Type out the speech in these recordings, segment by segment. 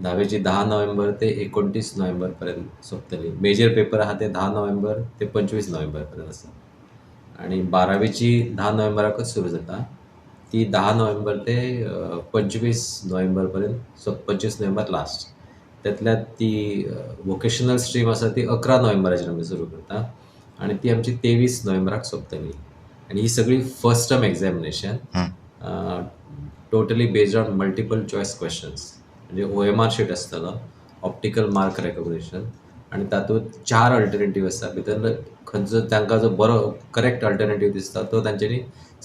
धावेची 10 नोव्हेंबर ते 29 नोव्हेंबर पर्यंत सोंपतली. Major paper आहा ते 10 नोव्हेंबर ते 25 नोव्हेंबर पर्यंत आसा आनी बारावेची 10 नोव्हेंबराकच सुरू जाता. ती 10 नोव्हेंबर ते 25 नोव्हेंबर पर्यंत, सो 25 नोव्हेंबर लास्ट. त्यातल्यात ती वोकेशनल स्ट्रीम आसा ती 11 नोव्हेंबराचेर आमी सुरू करता आनी ती आमची 23 नोव्हेंबराक सोंपतली. आनी ही सगळी first term examination, totally based on multiple choice questions, म्हणजे ओएमआर शीट आसतलो, ऑप्टिकल मार्क रेकग्निशन, आनी तातूंत चार अल्टरनेटीव आसता. भितर खंयचो तांकां जो बरो करेक्ट अल्टरनेटीव दिसता तो तांच्यांनी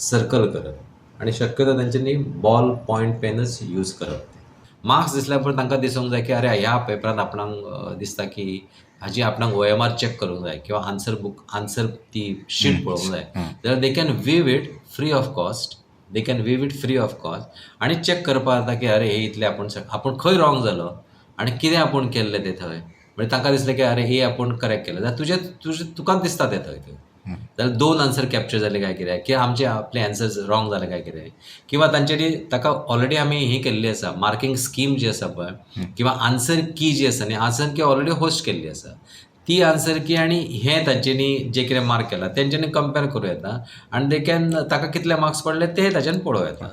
सर्कल करप आनी शक्यतो तांच्यांनी बॉल पॉयंट पेनच यूज करप. मार्क्स दिसल्या उपरांत तांकां दिसूंक जाय की अरे, ह्या पेपरांत आपणाक दिसता की हाजी आपणाक ओएमआर चॅक करूंक जाय किंवा आन्सर बूक, आन्सर ती शीट पळोवंक जाय जाल्यार they can view it free of cost. They can view it free of cost आनी चॅक करपाक जाता की अरे, हे इतले आपूण आपूण खंय रॉंग जालो आनी कितें आपूण केल्लें तें थंय. म्हणजे तांकां दिसलें की अरे, हे आपूण करेक्ट केलें जाल्यार तुजें तुजें तुकाच दिसता तें थंय थंय. जाल्यार दोन आन्सर कॅप्चर जाले काय कितें, किंवा आमचे आपले आन्सर्स रॉंग जाले काय कितें, किंवा तांच्यांनी ताका ऑलरेडी आमी ही केल्ली आसा, मार्कींग स्कीम जी आसा पळय किंवा आन्सर की जी आसा न्ही, आन्सर की ऑलरेडी होस्ट केल्ली आसा. ती आन्सर की आनी हें तांच्यांनी जें कितें मार्क केलां तेंच्यांनी कंपेर करूं येता आनी they can ताका कितले मार्क्स पडले ते ताच्यान पळोवं येता.